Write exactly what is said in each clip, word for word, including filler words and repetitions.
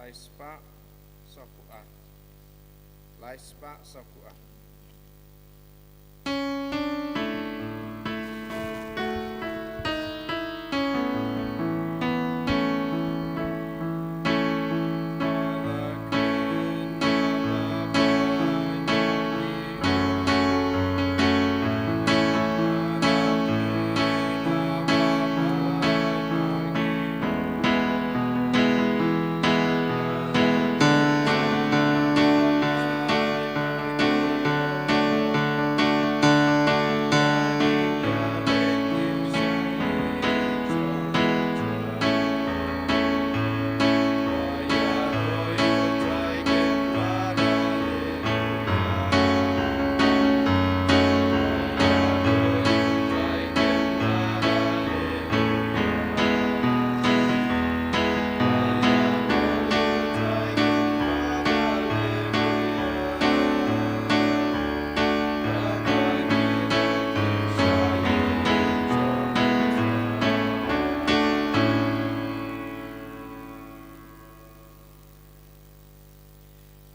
Lai spah sawphew ar. Lai spah sawphew ar.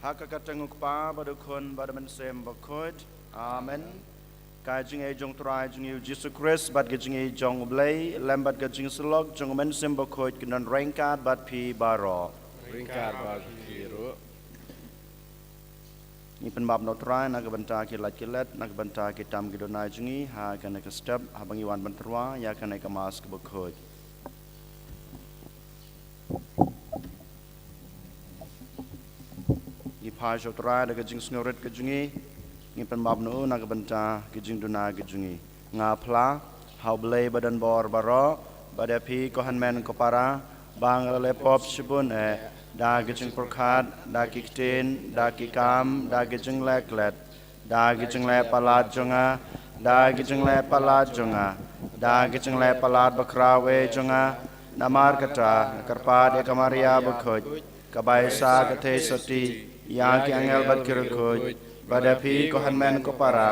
Ha ka kyrteng u Kpa bad u Khun bad u Mynsiem Bakhuid. Amen. Ka jingïeit jong u Trai jong ngi u Jisu Khrist bad ka jingïeit jong u Blei lem bad ka jingsyllok jong u Mynsiem Bakhuid kin don ryngkat bad phi baroh. Ryngkat bad phi ruh. Ngi pynbaptist u Trai na ka bynta ki lait ki let, na ka bynta ki tam ki duna jong ngi ha kane ka step, haba ngi wan ban tyrwa ïa kane ka Mass kaba khuid. Ngi phai sha u Trai da ka jingsngewrit ka jong ngi, ngi pynbaptist u na ka bynta ki jingduna ki jong ngi. Nga phla ha u Blei ba don bor baroh, bad ïa phi ko hynmen ko para, ba nga la leh pop shibun eh, da ki jingpyrkhat, da ki ktien, da ki kam, da ki jingleh klet, da ki jingleh palat jong nga, da ki jingleh palat jong nga, da ki jingleh palat bakhraw eh jong nga. Namar kata nga kyrpad ïa ka Maria bakhuid, ka bai sa ka thei sati, ïa ki angel bad ki riewkhuid, bad ïa phi ko hynmen ko para,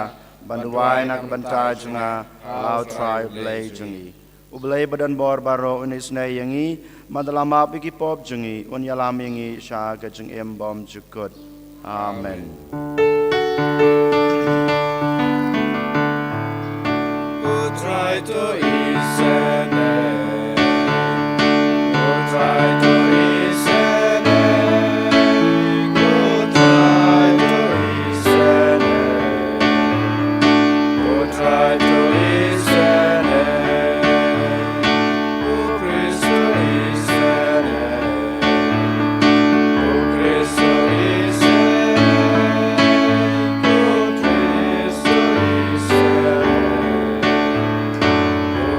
ban duwai na ka bynta jong nga ha u Trai u Blei jong ngi. U Blei ba don bor baroh un isynei ïa ngi, bad la map ïa ki pop jong ngi, un ïalam ïa ngi sha ka jingim bymjukut. Amen. U Trai to isynei. U Trai to isynei. U Trai to isynei. U Trai to isynei. U Khrist to isynei. U Khrist to isynei. U Khrist to isynei. U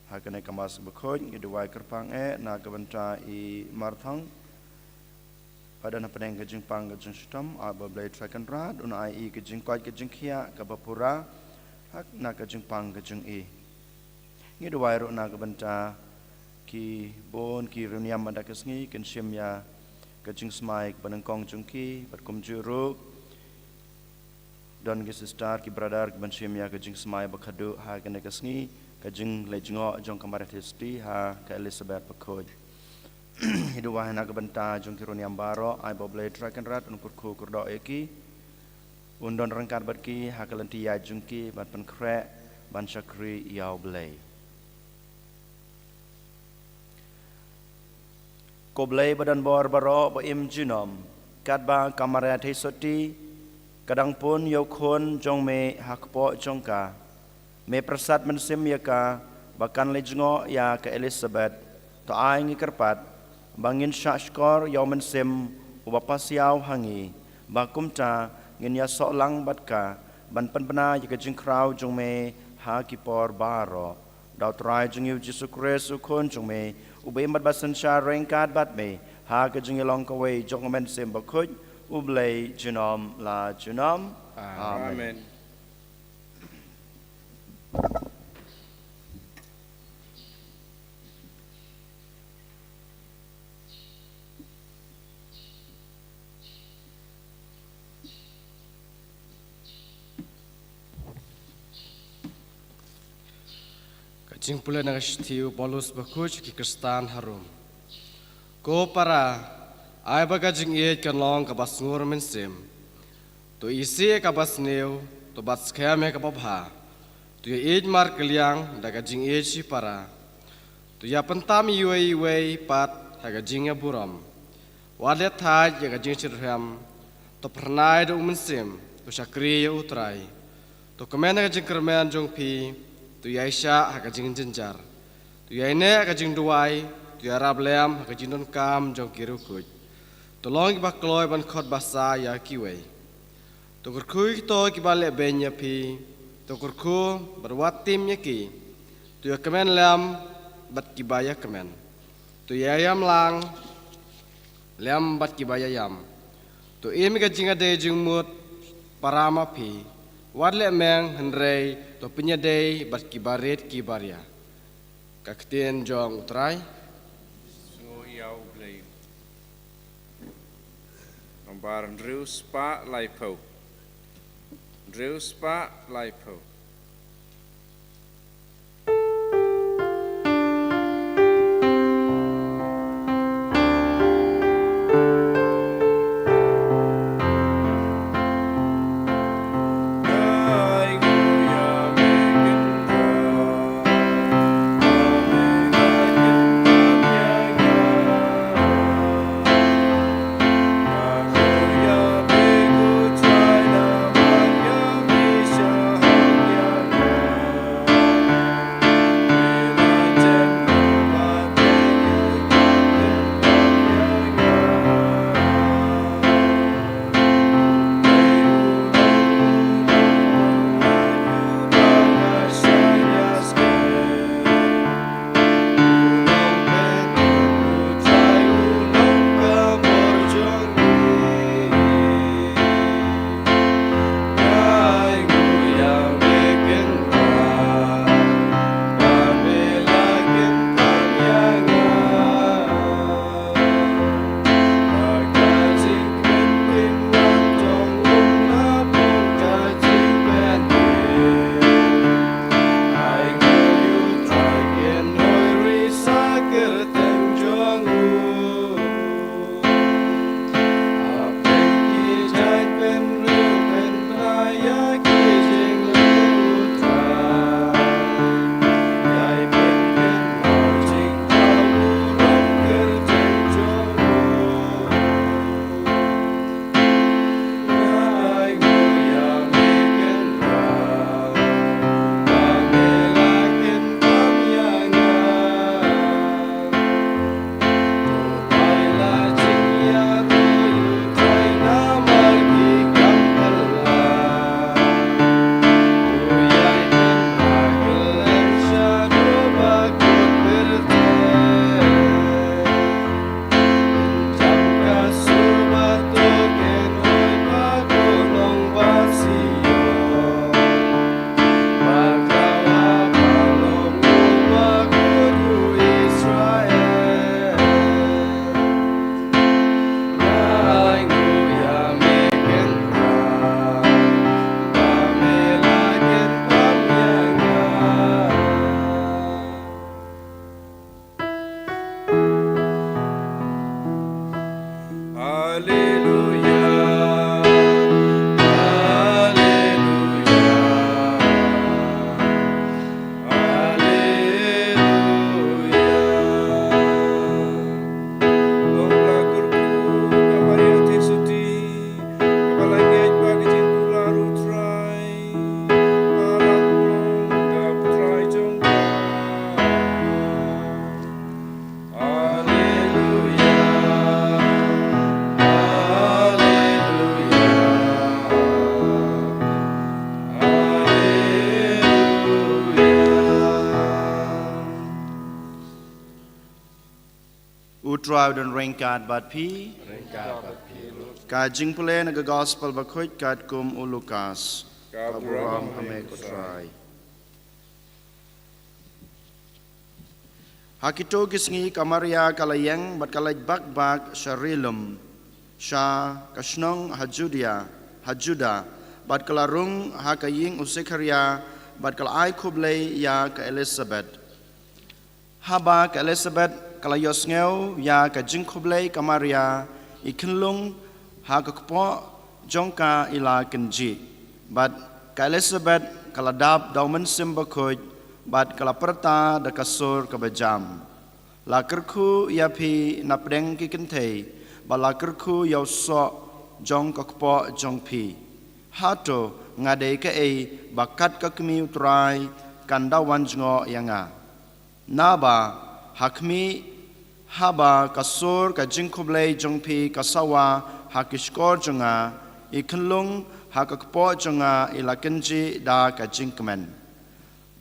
Ha kane ka Mass Bakhuid ngi duwai kyrpang eh na ka bynta i Marthang ba don hapdeng ka jingpang ka jingshitom, ai ba U Blei Trai Kynrad un ai i ka jingkoit ka jingkhiah kaba pura ha na ka jingpang ka jong i. Ngi duwai ruh na ka bynta ki bun ki riewniam mynta ka sngi kin shim ïa ka jingsmai kaba nyngkong jong ki bad kumjuh ruh don ki sister ki brother kiban shim ïa ka jingsmai ba khadduh ha kane ka sngi, ka jingleit jngoh jong ka Mariathei Sotti ha ka Elizabeth Bakhuid. Ngi duwai na ka bynta jong ki riewniam baroh, ai ba U Blei Trai Kynrad un kyrkhu kyrdoh ïa ki, un don ryngkat bad ki ha ka lynti ïaid jong ki ban pynkhreh ban shakri ïa U Blei. Ko Blei ba don bor baroh ba im junom, katba ka Mariathei Sotti ka dang pun ïa u khun jong me ha kpoh jong ka, me pyrsad mynsiem ïa ka ba kan leit jngoh ïa ka Elizabeth. To ai ngi kyrpad ba ngin shah shkor ïa u Mynsiem uba pasiaw ha ngi, ba kumta ngin ïasoh lang bad ka ban pynbna ïa ka jingkhraw jong me ha ki por baroh. Da U Trai jong ngi U Jisu Khrist U Khun jong me, uba im bad ba synshar ryngkat bad me ha ka jingïalong kawei jong U Mynsiem Bakhuid, U Blei junom la junom. Amen. Amen. Ka jingpule na ka shithi u Paulus bakhuid sha ki Khristan ha Rom. Ko para, ai ba ka jingïeit kan long kaba sngur mynsiem. To isih ïa kaba sniew, to bat skhem ïa kaba bha. To ïa ïeit markylliang da ka jingïeit shipara. To ïa pyntam iwei iwei pat ha ka jingïaburom. Wat leh thait ïa ka jingshitrhem, to phyrnai da u mynsiem, to shakri ïa U Trai. To kmen ha ka jingkyrmen jong phi, to ïaishah ha ka jingjynjar. To ïaineh ha ka jingduwai, to ïarap lem ha ka jingdonkam jong ki riewkhuid. To long kiba kloi ban khot basa ïa kiwei. To kyrkhu ïa kito kiba lehbeiñ ïa phi, to kyrkhu bad wat tim ïa ki. To ïakmen lem bad kiba ïakmen. To ïaïam lang lem bad kiba ïaïam. To im ïa ka jingïadei jingmut para ma phi. Wat leh meng hynrei to pynïadei bad kiba rit kiba ria. Ka ktien jong U Trai. Sngew ïa U Blei. Nambar hynriew spah laiphew. Hynriew spah laiphew. U Trai u don ryngkat bad phi. Ryngkat bad phi ruh. Ka jingpule na ka Gospel bakhuid katkum u Lukas. Ka burom ha me ko Trai. Ha kito ki sngi ka Maria ka la ïeng bad ka la leit bak bak sha ri lum, sha ka shnong ha Judia, ha Juda, bad ka la rung ha ka ïing u Sekharia, bad ka la ai khublei ïa ka Elisabet. Haba ka Elisabet ka la ïohsngew ïa ka jingkhublei ka Maria, i khunlung ha ka kpoh jong ka i la kynjih. Bad ka Elisabet ka la dap da u Mynsiem Bakhuid, bad ka la pyrta da ka sur kaba jam. La kyrkhu ïa phi na pdeng ki kynthei, bad la kyrkhu ïa u soh jong ka kpoh jong phi. Hato nga dei kaei ba kat ka kmie u Trai kan da wan jngoh ïa nga? Naba, ha khmih, haba ka sur ka jingkhublei jong phi ka sawa ha ki shkor jong nga, i khunlung ha ka kpoh jong nga i la kynjih da ka jingkmen.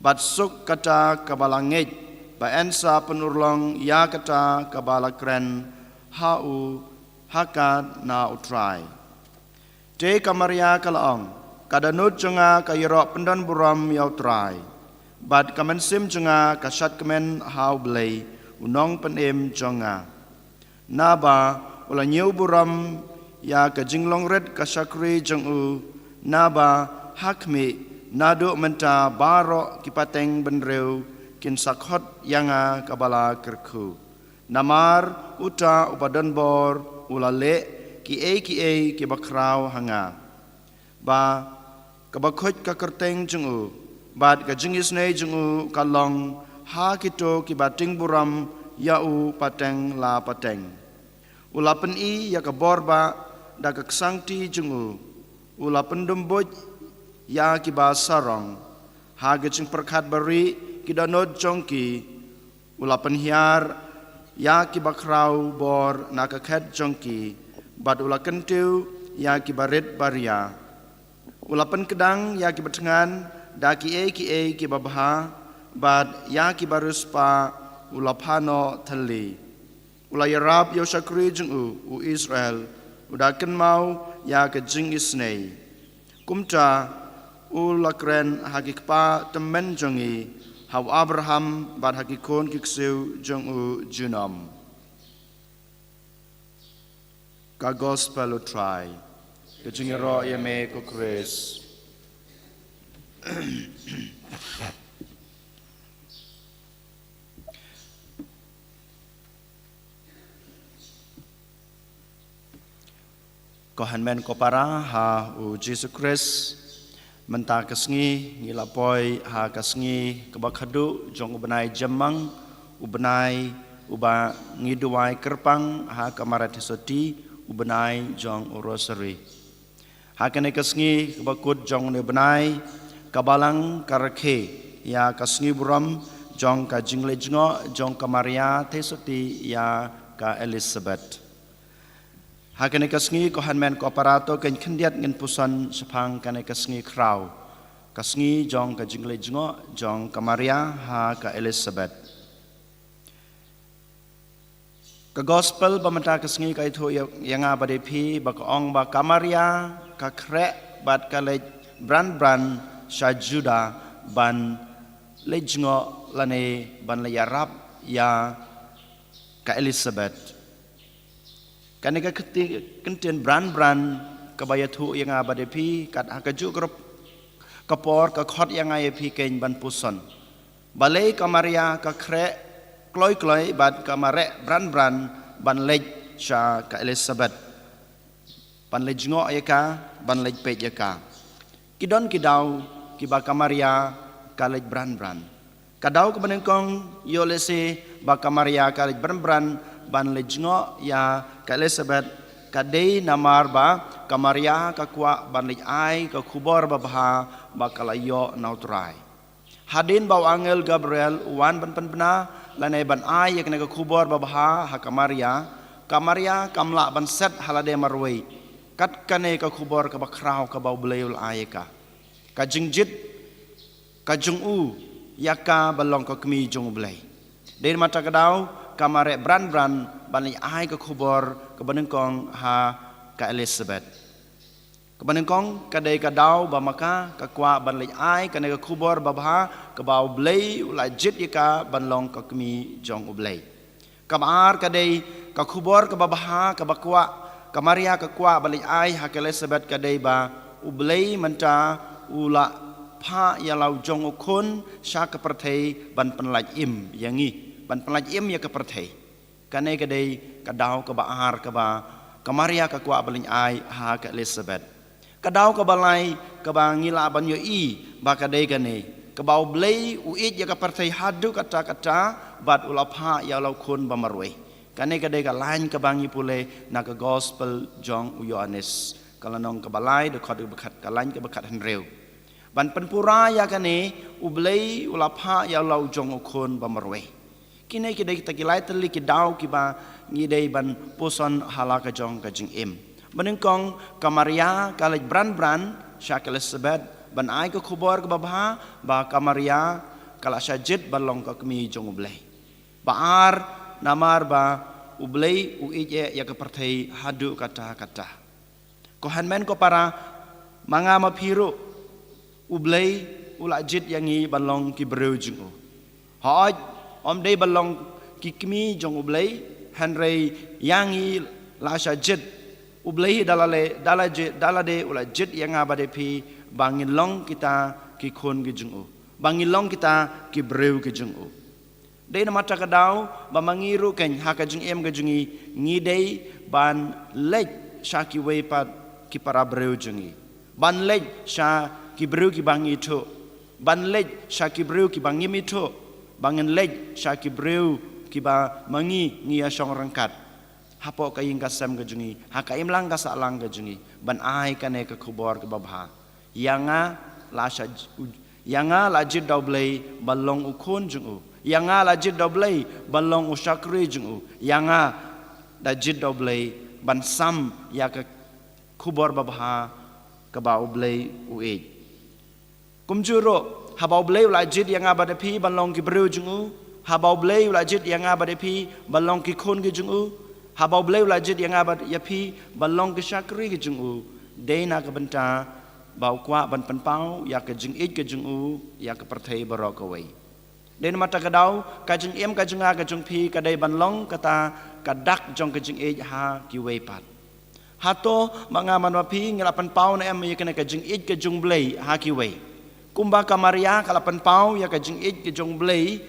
Bad suk kata kaba la ngeit, ba yn sa pynurlong ïa kata kaba la kren ha u, ha ka na u Trai. Te ka Maria ka la ong, ka dohnud jong nga ka ïaroh pyndonburom ïa u Trai. Bad ka mynsiem jong nga ka shadkmen ha u Blei, u nongpynim jong nga. Naba, u la ñiewburom ïa ka jinglong rit ka shakri jong u, naba, ha khmih, naduh mynta baroh ki pateng bynriew, kin sa khot ïa nga kaba la kyrkhu. Namar uta uba donbor u la leh kiei kiei kiba khraw ha nga. Ba kaba khuid ka kyrteng jong u, bad ka jingisynei jong u ka long ha kito kiba tieng burom ïa u pateng la pateng. U la pyni ïa ka bor ba da ka ksangti jong u, u la pyndumbuj ïa kiba sarong ha ka jingpyrkhat barieh ki dohnud jong ki, u la pynhiar ïa kiba khraw bor na ka khet jong ki, bad u la kyntiew ïa kiba rit baria. U la pynkdang ïa kiba thngan da kiei kiei kiba bha, bad ïa kiba riewspah u la phah noh thylli. U la ïarap ïa u shakri jong u, u Israel, u da kynmaw ïa ka jingisynei. Kumta, u la kren ha ki kpa tymmen jong ngi, ha u Abraham, bad ha ki khun ki ksiew jong u junom. Ka Gospel u Trai. Ka jingïaroh ïa me ko Khrist. Ko hynmen ko para ha u Jisu Khrist, mynta ka sngi ngi la poi ha ka sngi kaba khadduh jong u bnai Jymmang, u bnai uba ngi duwai kyrpang ha ka Maria Theisotti, u bnai jong u Rosary. Ha kane ka sngi kaba kut jong une u bnai, ka Balang ka rakhe ïa ka sngi burom jong ka jingleit jngoh jong ka Maria Theisotti ïa ka Elisabet. Ha kane ka sngi ko hynmen ko para to kein khyndiat ngin puson shaphang kane ka sngi khraw, ka sngi jong ka jingleit jngoh jong ka Maria ha ka Elisabet. Ka Gospel ba mynta ka sngi ka ïathuh ïa, ïa nga bad ïa phi ba ka ong ba ka Maria ka khreh bad ka leit bran bran sha Juda ban leit jngoh lane ban leit ïarap ïa ka Elisabet. Kane ka kti-, kyntien bran bran kaba ïathuh ïa nga bad ïa phi, kat ha kajuh ka rup ka por ka khot ïa nga ïa phi kein ban puson. Balei ka Maria ka khreh kloi kloi bad ka mareh bran bran ban leit sha ka Elisabet, ban leit jngoh ïa ka, ban leit peit ïa ka. Ki don ki daw kiba ka Maria ka leit bran bran. Ka daw kaba nyngkong ïoh lehse ba ka Maria ka leit bran bran ban leit jngoh ïa ka Elisabet, ka dei namar ba ka Maria ka kwah ban leit ai ka khubor babha ba ka la ïoh na u Trai. Hadien ba u angel Gabriel u wan ban pynbna lane ban ai ïa kane ka khubor babha ha ka Maria, ka Maria kam lah ban set ha lade marwei kat kane ka khubor kaba khraw kaba U Blei u la ai ïa ka. Ka jingjied ka jong u ïa ka ba long ka kmie jong U Blei. Dei namar kata ka daw ka mareh bran bran ban leit ai ka khubor kaba nyngkong ha ka Elizabeth. Kaba nyngkong ka dei ka daw ba ma ka ka kwah ban leit ai kane ka khubor babha kaba U Blei u la jied ïa ka ban long ka kmie jong U Blei. Kaba ar ka dei ka khubor kaba bha kaba kwah ka Maria ka kwah ban leit ai ha ka Elizabeth ka dei ba U Blei mynta u la phah ïa la u jong u khun sha ka pyrthei ban pynlait im ïa ngi, ban pynlait im ïa ka pyrthei. Kane ka dei ka daw kaba ar kaba ka Maria ka kwah ban leit ai ha ka Elizabeth. Ka daw kaba lai kaba ngi lah ban ïohi ba ka dei kane, kaba U Blei u ïeit ïa ka pyrthei haduh katta katta bad u la phah ïa la u khun ba marwei. Kane ka dei ka lain kaba ngi pule na ka gospel jong u Ïoannis, ka lynnong kaba lai, dkhot kaba khat, ka lain kaba khathynriew. Ban pynpura ïa kane, U Blei u la phah ïa la u jong u khun ba marwei. Kine ki dei kita ki lai tylli ki daw kiba ngi dei ban puson ha la ka jong ka jingim. Ba nyngkong ka Maria ka leit bran bran sha ka Elizabeth ban ai ka khubor kaba bha ba ka Maria ka la shah jied ban long ka kmie jong U Blei. Ba ar, namar ba U Blei u ïeit ïa ka pyrthei haduh katta katta. Ko hynmen ko para, ma nga ma phi ruh, U Blei u la jied ïa ngi ban long ki briew jong u. Hooid, ym dei ban long ki kmie jong U Blei, hynrei ïa ngi la shah jied U Blei da lade, da lade, da lade u la jied ïa nga bad ïa phi ba ngin long kita ki khun ki jong u, ba ngin long kita ki briew ki jong u. Dei namar kata ka daw ba ma ngi ruh keiñ ha ka jingim ka jong ngi, ngi dei ban leit sha kiwei pat ki para briew jong ngi, ban leit sha ki briew kiba ngi ithuh, ban leit sha ki briew kiba ngim ithuh, ba ngin leit sha ki briew kiba ma ngi ngi ïashong ryngkat hapoh ka ïing ka sem ka jong ngi, ha ka imlang ka sahlang ka jong ngi, ban ai kane ka khubor kaba bha. Ïa nga la shah, ïa nga la jied da U Blei ban long u khun jong u. Ïa nga la jied da U Blei ban long u shakri jong u. Ïa nga la jied da U Blei ban sam ïa ka khubor babha kaba U Blei u ïeit. Kumjuh ruh, haba U Blei u la jied ïa nga bad ïa phi ban long ki briew jong u, haba U Blei u la jied ïa nga bad ïa phi ban long ki khun ki jong u, haba U Blei u la jied ïa nga bad ïa phi ban long ki shakri ki jong u, dei na ka bynta ba u kwah ban pynpaw ïa ka jingïeit ka jong u ïa ka pyrthei baroh kawei. Dei namar kata ka daw, ka jingim ka jong nga ka jong phi ka dei ban long kata ka dak jong ka jingïeit ha kiwei pat. Hato ma nga bad ma phi ngi la pynpaw ne em ïa kane ka jingïeit ka jong U Blei ha kiwei? Kumba ka Maria ka la pynpaw ïa ka jingïeit ka jong U Blei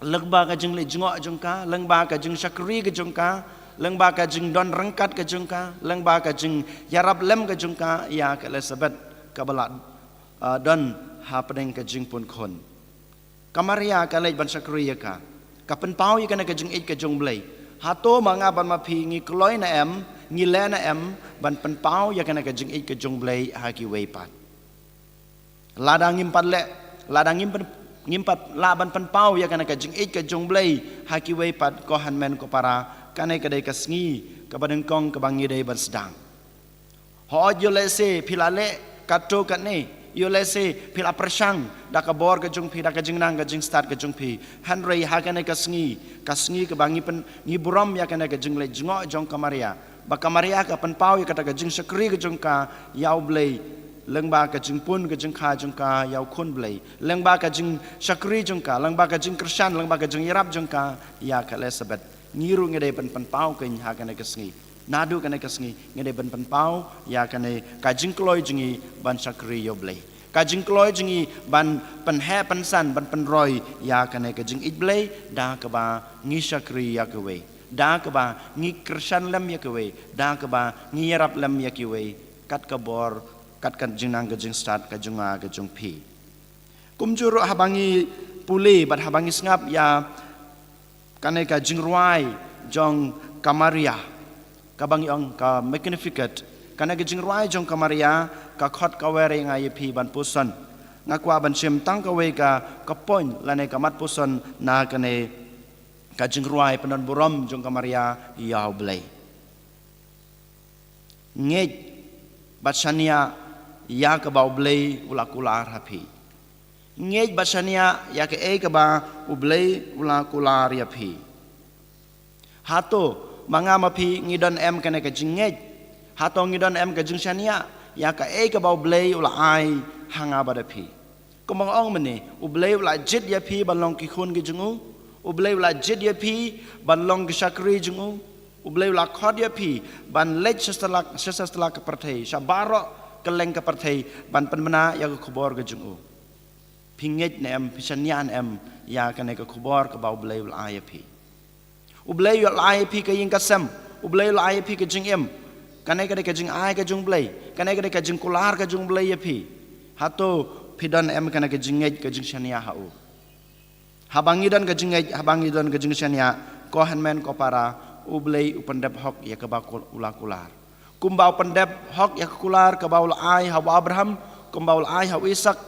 lyngba ka jingleh jngoh jong ka, lyngba ka jingshakri ka jong ka, lyngba ka jingdon ryngkat ka jong ka, lyngba ka jingïarap lem ka jong ka ïa ka Elizabeth kaba la, ah, don hapdeng ka jingpunkhun. Ka Maria ka leit ban shakri ïa ka, ka pynpaw ïa kane ka jingïeit ka jong U Blei. Hato ma nga bad ma phi ngi kloi ne em, ngi leh ne em ban pynpaw ïa kane ka jingïeit ka jong U Blei ha kiwei pat? Lada ngim pat leh, lada ngim pyn-, ngim pat lah ban pynpaw ïa kane ka jingïeit ka jong U Blei ha kiwei pat, ko hynmen ko para, kane ka dei ka sngi kaba nyngkong kaba ngi dei ban sdang. Hooid, ïoh lehse phi la leh katto katne, ïoh lehse phi la pyrshang da ka bor ka jong phi, da ka jingnang ka jingstad ka jong phi. Hynrei ha kane ka sngi, ka sngi kaba ngi pyn-, ngi burom ïa kane ka jingleh jngoh jong ka Maria, ba ka Maria ka pynpaw ïa kata ka jingshakri ka jong ka ïa U Blei, lyngba ka jingpun ka jingkha jong ka ïa U Khun Blei, lyngba ka jingshakri jong ka, lyngba ka jingkyrshan, lyngba ka jingïarap jong ka ïa ka Elizabeth. Ngi ruh ngi dei ban pynpaw keiñ ha kane ka sngi. Naduh kane ka sngi ngi dei ban pynpaw ïa kane ka jingkloi jong ngi ban shakri ïa U Blei, ka jingkloi jong ngi ban pynheh pynsan, ban pynroi ïa kane ka jingïeit Blei da kaba ngi shakri ïa kiwei, da kaba ngi kyrshan lem ïa kiwei, da kaba ngi ïarap lem ïa kiwei, kat ka bor, kat ka jingnang ka jingstad ka jong nga ka jong phi. Kumjuh ruh haba ngi pule bad haba ngi sngap ïa kane ka jingrwai jong ka Maria, kaba ngi ong ka Magnificat, kane ka jingrwai jong ka Maria ka khot kawei ïa nga ïa phi ban puson. Nga kwah ban shim tang kawei ka, ka point lane ka mat puson na kane ka jingrwai pyndonburom jong ka Maria ïa U Blei. Ngeit bad shaniah ïa kaba U Blei u la kular ha phi. Ngeit bad shaniah ïa kaei kaba U Blei u la kular ïa phi. Hato ma nga ma phi ngi don em kane ka jingngeit? Hato ngi don em ka jingshaniah ïa kaei kaba U Blei u la ai ha nga bad ha phi? Kumba nga ong mynne, U Blei u la jied ïa phi ban long ki khun ki jong u. U Blei u la jied ïa phi ban long ki shakri jong u. U Blei u la khot ïa phi ban leit sha satlak, sha satlak ka pyrthei, sha baroh kylleng ka pyrthei, ban pynbna ïa ka khubor ka jong u. Phi ngeit ne em, phi shaniah ne em ïa kane ka khubor kaba U Blei u la ai ïa phi? U Blei u la ai ïa phi ka ïing ka sem. U Blei u la ai ïa phi ka jingim. Kane ka dei ka jingai ka jong U Blei. Kane ka dei ka jingkular ka jong U Blei ïa phi. Hato phi don em kane ka jingngeit, ka jingshaniah ha u? Haba ngi don ka jingngeit, haba ngi don ka jingshaniah, ko hynmen ko para, U Blei u pyndep hok ïa kaba u la kular. Kumba u pyndep hok ïa ka kular kaba u la ai ha u Abraham, kumba u la ai ha u Isaak,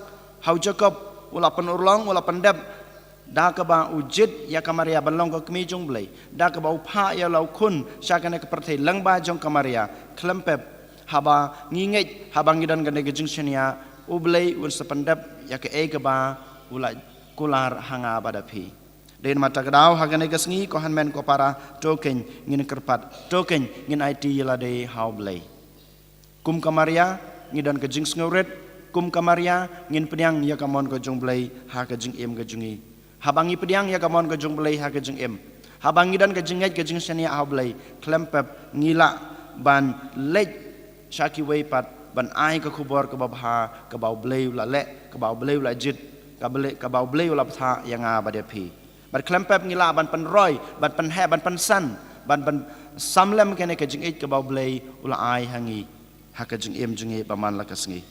ha u Jakob, u la pynurlong, u la pyndep da kaba u jied ïa ka Maria ban long ka kmie jong U Blei, da kaba u phah ïa la u khun sha kane ka pyrthei lyngba jong ka Maria. Khlem pep, haba ngi ngeit, haba ngi don kane ka jingshaniah, U Blei un sa pyndep ïa kaei kaba u la kular ha nga bad ha phi. Dei namar kata ka daw ha kane ka sngi, ko hynmen ko para, to keiñ ngin kyrpad, to keiñ ngin aiti ïa lade ha U Blei. Kum ka Maria, ngi don ka jingsngewrit. Kum ka Maria, ngin pdiang ïa ka mon ka jong U Blei ha ka jingim ka jong ngi. Haba ngi pdiang ïa ka mon ka jong U Blei ha ka jingim, haba ngi don ka jingngeit, ka jingshaniah ha U Blei, khlem pep ngi lah ban leit sha kiwei pat ban ai ka khubor kaba bha, kaba U Blei u la leh, kaba U Blei u la jied, kaba leh, kaba U Blei u la bthah ïa nga bad ïa phi. Bad khlem pep ngi lah ban pynroi, ban pynheh, ban pynsan, ban, ban samlem kane ka jingngeit kaba U Blei u la ai ha ngi ha ka jingim jong ngi ba man la ka sngi.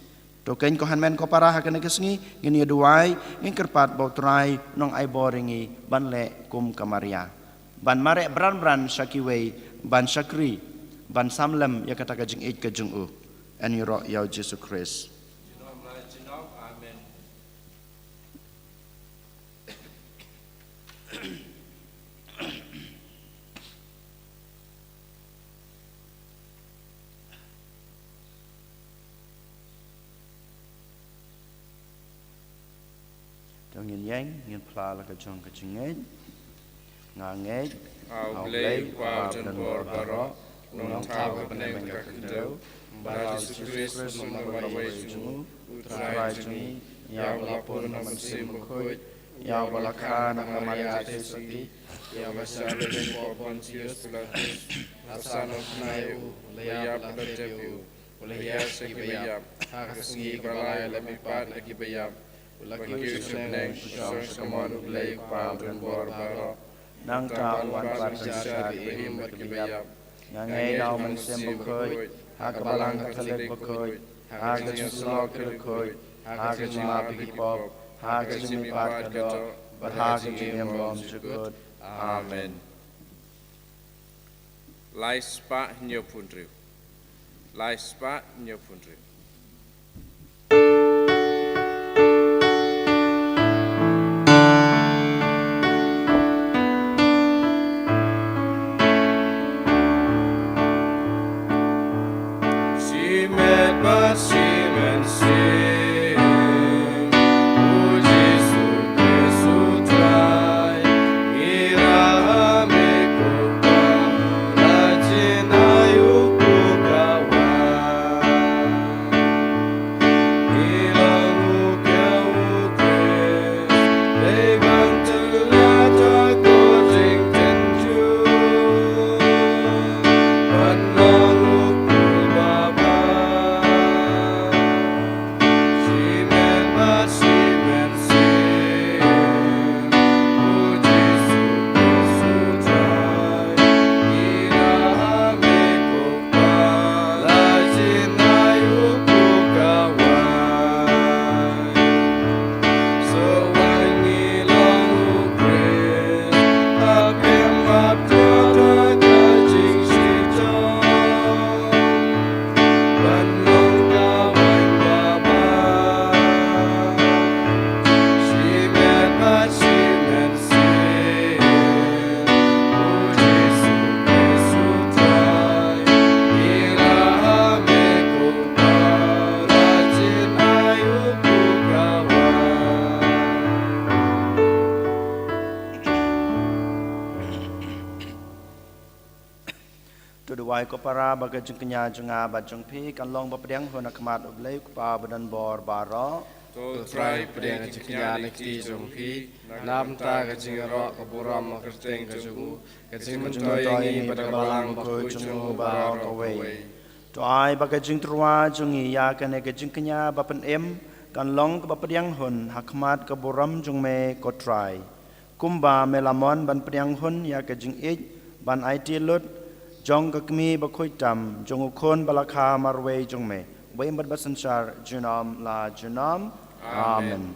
To keiñ ko hynmen ko para, ha kane ka sngi ngin ïa duwai, ngin kyrpad ba U Trai un ai bor ïa ngi ban leh kum ka Maria, ban mareh bran bran sha kiwei, ban shakri, ban samlem ïa kata ka jingngeit ka jong u. Yn ïaroh ïa U Jisu Khrist. Amen. To ngin ïeng, ngin phla la ka jong ka jingngeit. Nga ngeit ha U Blei, U Kpa u donbor baroh, u nongthaw ha bneng bad ha ka khyndew, bad ha U Jisu Khrist, u nongwan iwei jong u, U Trai jong ngi, ïa uba la pun ha U Mynsiem Bakhuid, ïa uba la kha na ka Maria theisotti, ïa uba la shah leit ha u Pontius Pilatus, la san, la khniah, u la ïap, u la jop, u la hiar sha kiba ïap, ha ka sngi ba lai u la mihpat na kiba ïap, u la kiew sha bneng, u shong sha kamon U Blei U Kpa u donbor baroh. Nangta un wan ban synshar kiba im bad kiba ïap. Nga ngeit ha U Mynsiem Bakhuid, ha ka Balang Katholik bakhuid, ha ka jingïasyllok ki riewkhuid, ha ka jingmap ïa ki pop, ha ka jingmihpat ka doh, bad ha ka jingim ba ym jukut. Amen. Lai spah hynñiewphew hynriew. Lai spah hynñiewphew hynriew. Shimet bad shi mynsiem, U Jisu Khrist U Trai, ngi rah ha me ko Kpa, la jin ai u ko ka wan. Duwai ko para ba ka jingkñia jong nga bad jong phi kan long ba pdiang hun ha khmat U Blei U Kpa badonbor baroh. To Trai, pdiang ka jingkñia na kti jong phi, na bynta ka jingïaroh ka burom ha ka kyrteng ka jong u, ka jingmyntoi ïa ngi bad ka Balang Bakhuid jong u baroh kawei. To ai ba ka jingtyrwa jong ngi ïa kane ka jingkñia ba pynim kan long kaba pdiang hun ha khmat ka burom jong me ko Trai. Kumba me la mon ban pdiang hun ïa ka jingïeit ban aiti lut jong ka kmie bakhuid tam jong u khun ba la kha marwei jong me, ba im bad ba synshar junom la junom. Amen.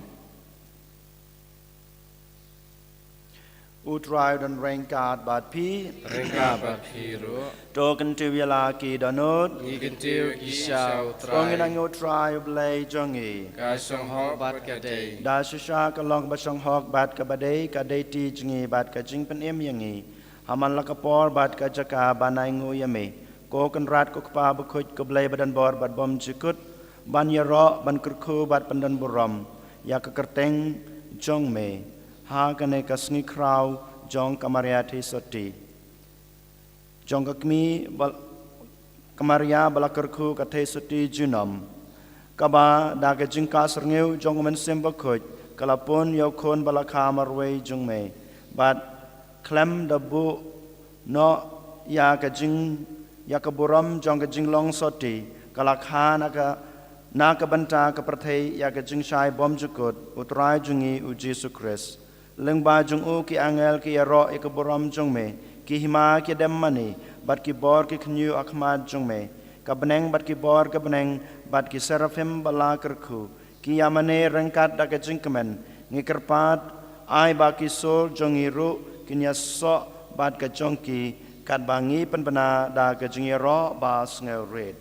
U Trai u don ryngkat bad phi. Ryngkat bad phi ruh. To kyntiew ïa la ki dohnud. Ngi kyntiew ïa ki sha U Trai. To ngin angnud ha U Trai U Blei jong ngi. Ka shong hok bad ka dei. Da shisha ka long kaba shong hok bad kaba dei, ka dei ti jong ngi bad ka jingpynim ïa ngi ha man la ka por bad ka jaka ban ainguh ïa me, ko Kynrad ko Kpa Bakhuid, ko Blei badonbor bad bymjukut, ban ïaroh, ban kyrkhu bad pyndonburom ïa ka kyrteng jong me ha kane ka sngi khraw jong ka Maria Theisotti, jong ka kmie ba, ka Maria ba la kyrkhu ka Theisotti junom, kaba da ka jingkah syrngiew jong U Mynsiem Bakhuid ka la pun ïa u khun ba la kha marwei jong me, bad khlem da buh noh ïa ka jing, ïa ka burom jong ka jinglong sotti, ka la kha na ka, na ka bynta ka pyrthei ïa ka jingshai bymjukut U Trai jong ngi U Jisu Khrist. Lyngba jong u ki angel ki ïaroh ïa ka burom jong me, ki hima ki dem mane bad ki bor ki khynñiuh ha khmat jong me. Ka bneng bad ki bor ka bneng bad ki seraphim ba la kyrkhu ki ïa mane ryngkat da ka jingkmen. Ngi kyrpad ai ba ki sur jong ngi ruh kin ïasoh bad ka jong ki, katba ngi pynbna da ka jingïaroh ba sngewrit.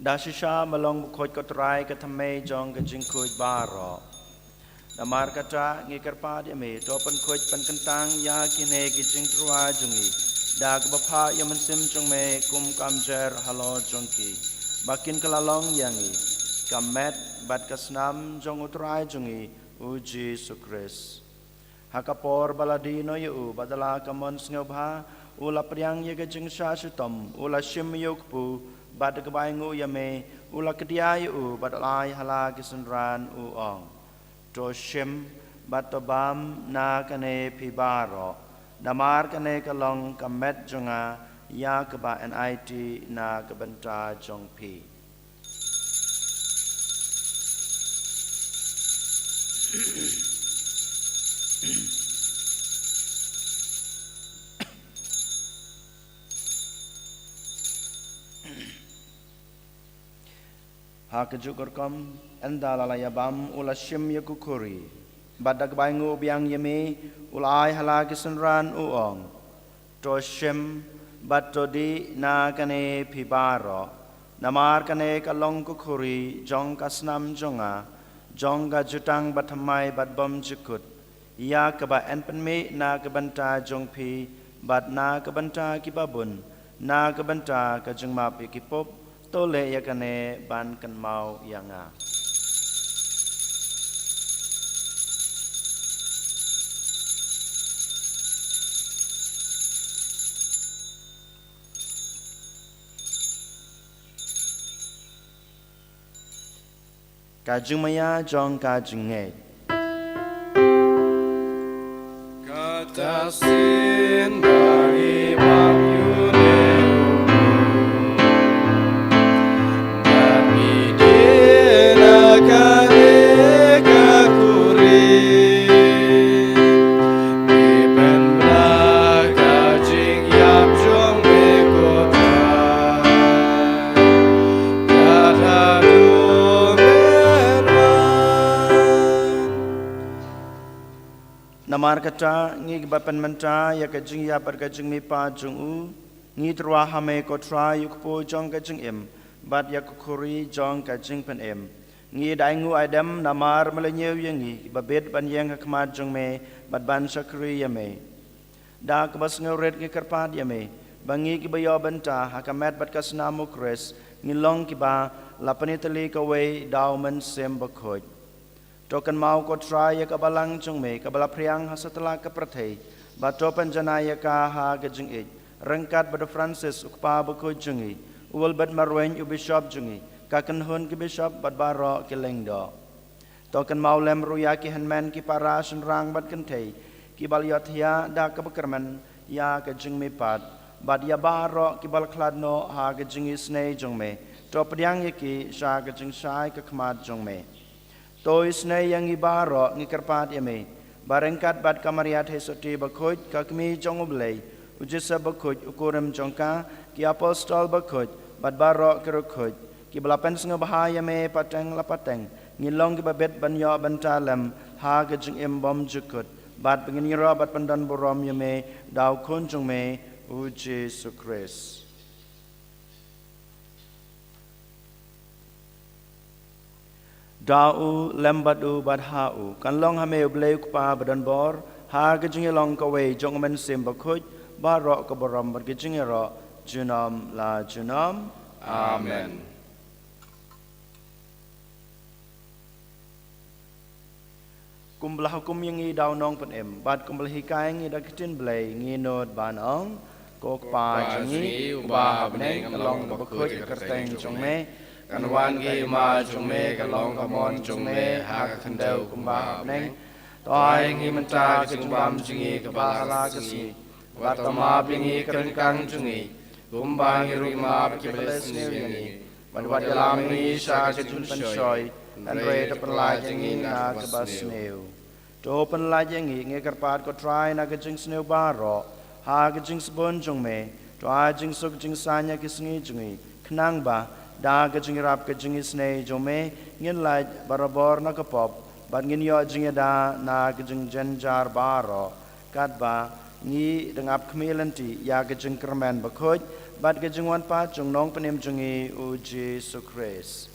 Da shisha me long bakhuid ko Trai, ka thymmei jong ka jingkhuid baroh. Namar kata ngi kyrpad ïa me, to pynkhuid pynkyntang ïa kine ki jingtyrwa jong ngi da kaba phah ïa u Mynsiem jong me kum ka mjer halor jong ki, ba kin kylla long ïa ngi ka met bad ka snam jong u Trai jong ngi u Jisu Khrist. Ha ka por ba la die noh ïa u bad da la ka mon sngewbha, u la pdiang ïa ka jingshah shitom, u la shim ïa u kpu, bad da kaba ainguh ïa me u la kdiah ïa u bad u la ai ha la ki synran, u ong: To shim bad to bam na kane phi baroh, namar kane ka long ka met jong nga, ïa kaba yn aiti na ka bynta jong phi. Ha kajuh ka rukom, ynda la la ïa bam, u la shim ïa ka khuri, bad da kaba ainguh biang ïa me, u la ai ha la ki synran, u ong: To shim bad to dih na kane phi baroh, namar kane ka long ka khuri jong ka snam jong nga, jong ka jutang bathymmai bad bymjukut, ïa kaba yn pynmih na ka bynta jong phi bad na ka bynta kiba bun, na ka bynta ka jingmap ïa ki pop. To leh ïa kane ban kynmaw ïa nga. Ka jingmaïa jong ka jingngeit. Ka Ta sin bagi bang yu ne u. Bad mi dina ka ne ka kuri. Mi pynbna ka jingïap jong me ko Trai. Ka ta du men wan. Namar kata, ngi kiba pynmynta ïa ka jingïap bad ka jingmihpat jong u, ngi tyrwa ha me ko Trai ïa u kpu jong ka jingim, bad ïa ka khuri jong ka jingpynim. Ngi da ainguh aidem namar me la ñiew ïa ngi, kiba bit ban ïeng ha khmat jong me, bad ban shakri ïa me. Da kaba sngewrit ngi kyrpad ïa me, ba ngi kiba ïoh bynta ha ka met bad ka snam u Khrist, ngin long kiba la pynïatylli kawei da u Mynsiem Bakhuid. To kynmaw ko Trai ïa ka balang jong me, kaba la phriang ha satlak ka pyrthei, bad to pynjanai ïa ka ha ka jingïeit, ryngkat bad u Francis u kpa bakhuid jong ngi, u Wilbert Marwein u bishop jong ngi, ka kynhun ki bishop bad baroh ki lyngdoh. To kynmaw lem ruh ïa ki hynmen ki para shynrang bad kynthei, kiba la ïohthiah da kaba kyrmen ïa ka jingmihpat, bad ïa baroh kiba la khlad noh ha ka jingisynei jong me, to pdiang ïa ki sha ka jingshai ka khmat jong me. To isynei ïa ngi baroh ngi kyrpad ïa me, ba ryngkat bad ka Maria Theisotti bakhuid, ka kmie jong u Blei, u Joseph bakhuid, u kurim jong ka, ki apostol bakhuid, bad baroh ki riewkhuid, kiba la pynsngewbha ïa me pateng la pateng, ngin long kiba bit ban ïoh bynta lem ha ka jingim bymjukut, bad ba ngin ïaroh bad pyndonburom ïa me da u Khun jong me, u Jisu Khrist. Da u, lem bad u, bad ha u, kan long ha me u Blei u Kpa badonbor, ha ka jingïalong kawei jong u Mynsiem Bakhuid, baroh ka burom bad ka jingïaroh, junom la junom. Amen. Kumba la hukum ïa ngi da u Nongpynim, bad kumba la hikai ïa ngi da ka ktien Blei, ngin nud ban ong, ko Kpa jong ngi, uba ha bneng, kan long kaba khuid ka kyrteng jong me, kan wan ka hima jong me, kan long ka mon jong me, ha ka khyndew kumba ha bneng. To ai ngi mynta ka jingbam jong ngi kaba ha la ka sngi, bad to map ïa ngi ka ryngkang jong ngi, kumba ngi ruh ngi map ïa kiba leh sniew ïa ngi. Bad wat ïalam ïa ngi sha ka jingpynshoi, hynrei to pynlait ïa ngi na kaba sniew. To pynlait ïa ngi, ngi kyrpad ko Trai na ka jingsniew baroh, ha ka jingsbun jong me, to ai jingsuk jingsaiñ ïa ki sngi jong ngi, khnang ba, da ka jingïarap ka jingisynei jong me, ngin lait barabor na ka pop, bad ngin ïoh jingïada na ka jingjynjar baroh. Katba ngi dang ap khmih lynti ïa ka jingkyrmen bakhuid bad ka jingwan pat jong u Nongpynim jong ngi u Jisu Khrist.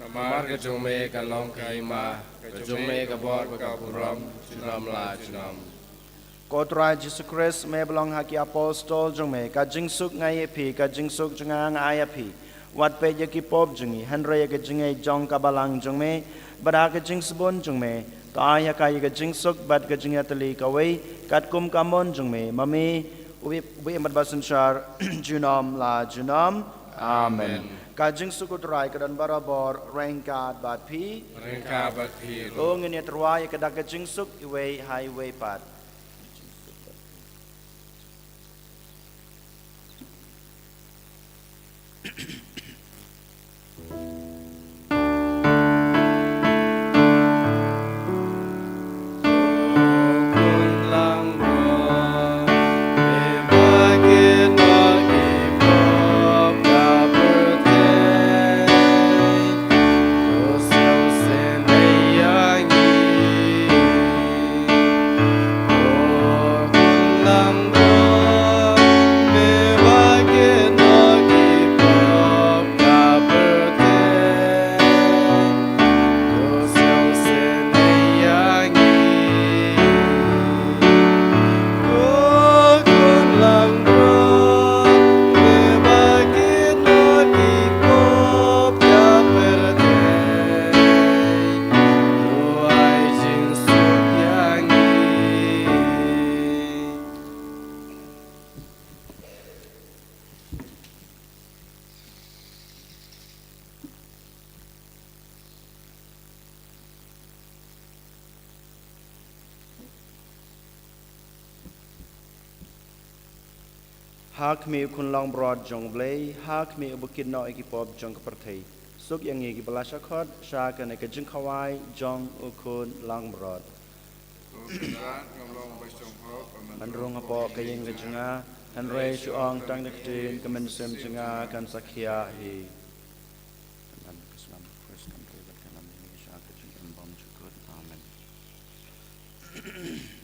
Namar ka jong me ka long ka hima, ka jong me ka bor bad ka burom, junom la junom. Ko Trai Jisu Khrist, me ba la ong ha ki apostol jong me, ka jingsuk nga ai ïa phi, ka jingsuk jong nga nga ai ïa phi. Wat peit ïa ki pop jong ngi, hynrei ïa ka jingngeit jong ka balang jong me, bad ha ka jingsbun jong me, to ai ha ka ïa ka jingsuk bad ka jingïatylli kawei, katkum ka mon jong me, ma me, u Iehnoh bad basynshar, junom la junom. Amen. Ka jingsuk u Trai ka don barabor, ryngkat bad phi. Ryngkat bad phi ruh. To ngin ïa tyrwa ïa ka da ka jingsuk, iwei ha iwei pat. Ha khmih u Khun Langbrot jong U Blei, ha khmih uba kit noh ïa ki pop jong ka pyrthei. Suk ïa ngi kiba la shah khot sha kane ka jingkhawai jong u Khun Langbrot. Ngan rung hapoh ka ïing ka jong nga, hynrei shu ong tang da ka ktien, ka mynsiem jong nga kan sa khiah hi. Amen.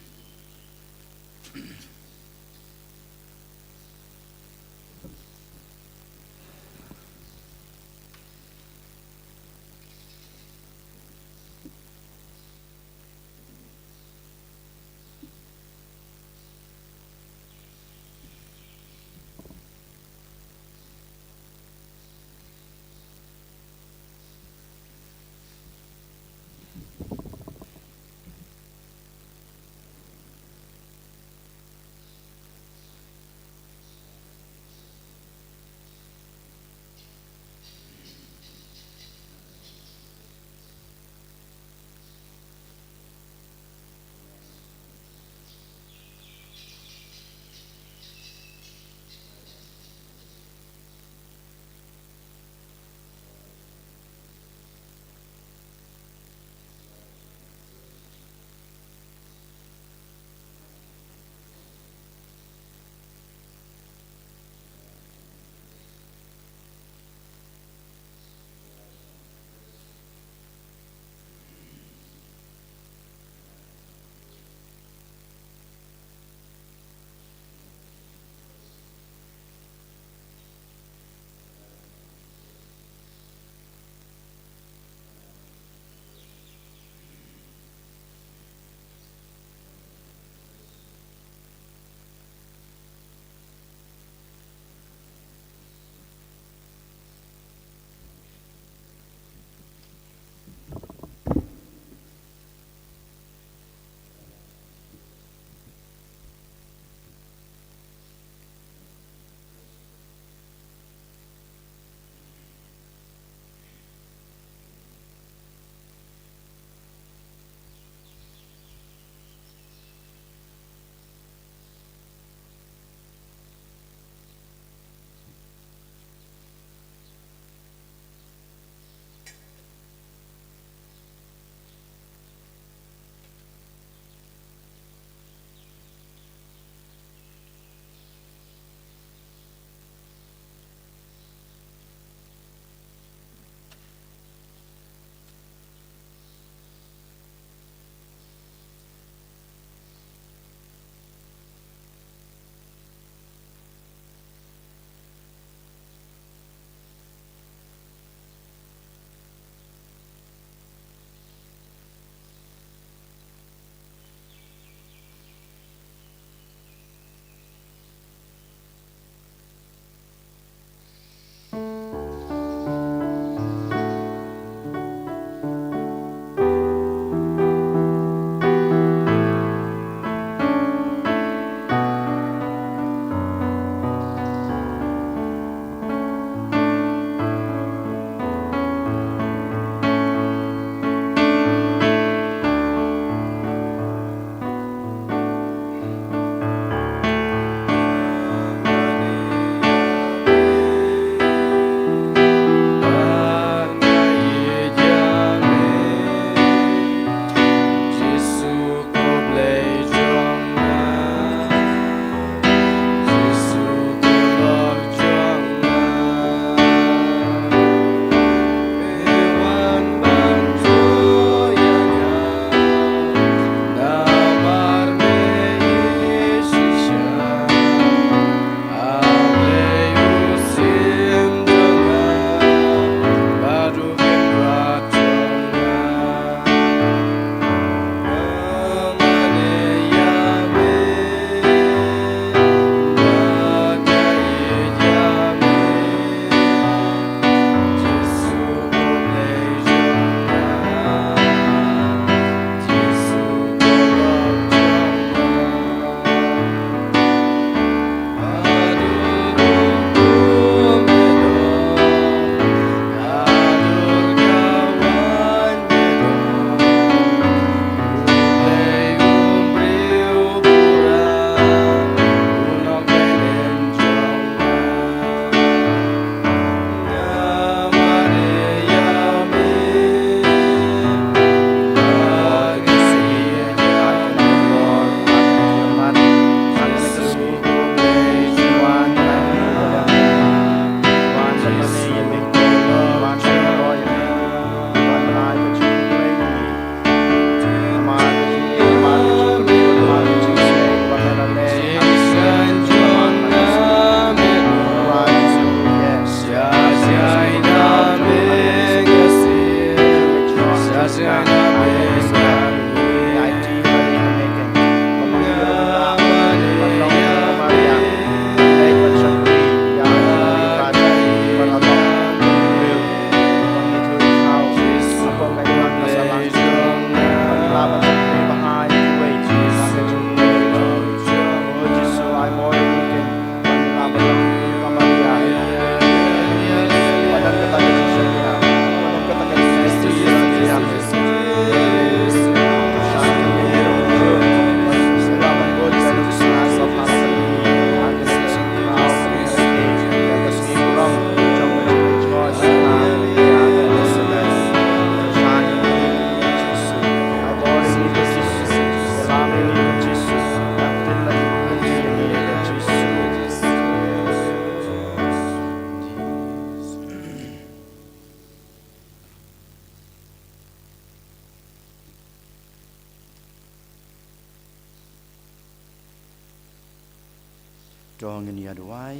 To ngin ïa duwai.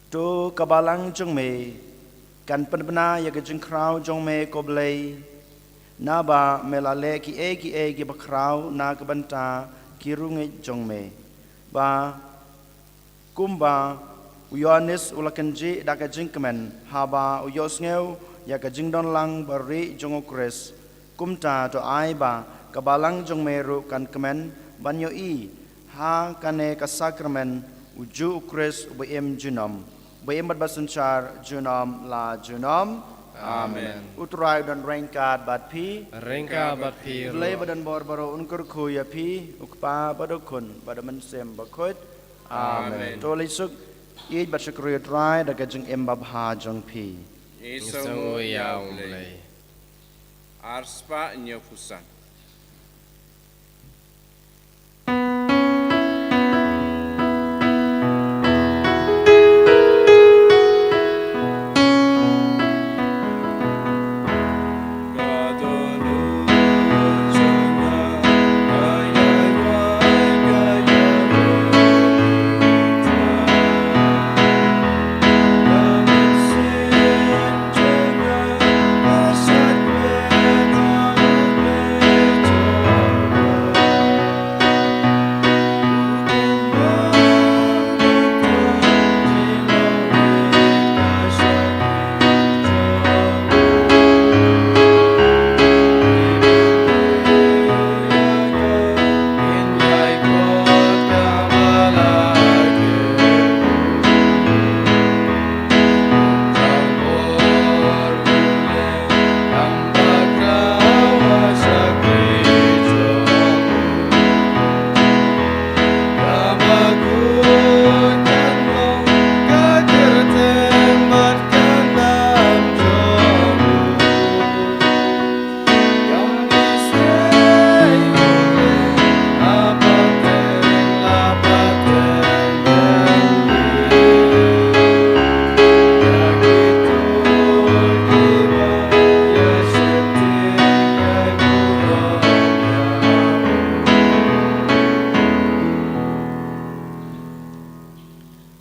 To ka balang jong me kan pynbna ïa ka jingkhraw jong me, ko Blei, naba me la leh kiei kiei kiba khraw na ka bynta ki riewngeit jong me. Ba kumba u Ïoannis u la kynjih da ka jingkmen haba u ïohsngew ïa ka jingdonlang barieh jong u Khrist, kumta to ai ba ka balang jong me ruh kan kmen ban ïohi ha kane ka sakramen, uju u Khrist uba im junom, uba im bad basynshar junom la junom. Amen. U Trai u don ryngkat bad phi. Ryngkat bad phi ruh. U Blei ba don bor baroh un kyrkhu ïa phi, u Kpa bad u Khun bad u Mynsiem Bakhuid. Amen. Amen. To leit suk, ïeit bad shakri ïa u Trai da ka jingim babha jong phi. Ngi sngew ïa u Blei. Ar spah hynñiewphew san.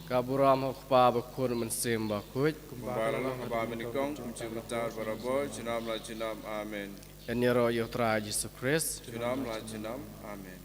Ka burom ha u Kpa, bad u Khun, Mynsiem Bakhuid. Kumba la long ha kaba nyngkong, kumjuh mynta, barabor, junom la junom. Amen. Ïaroh ïa u Trai Jisu Khrist. Junom la junom. Amen.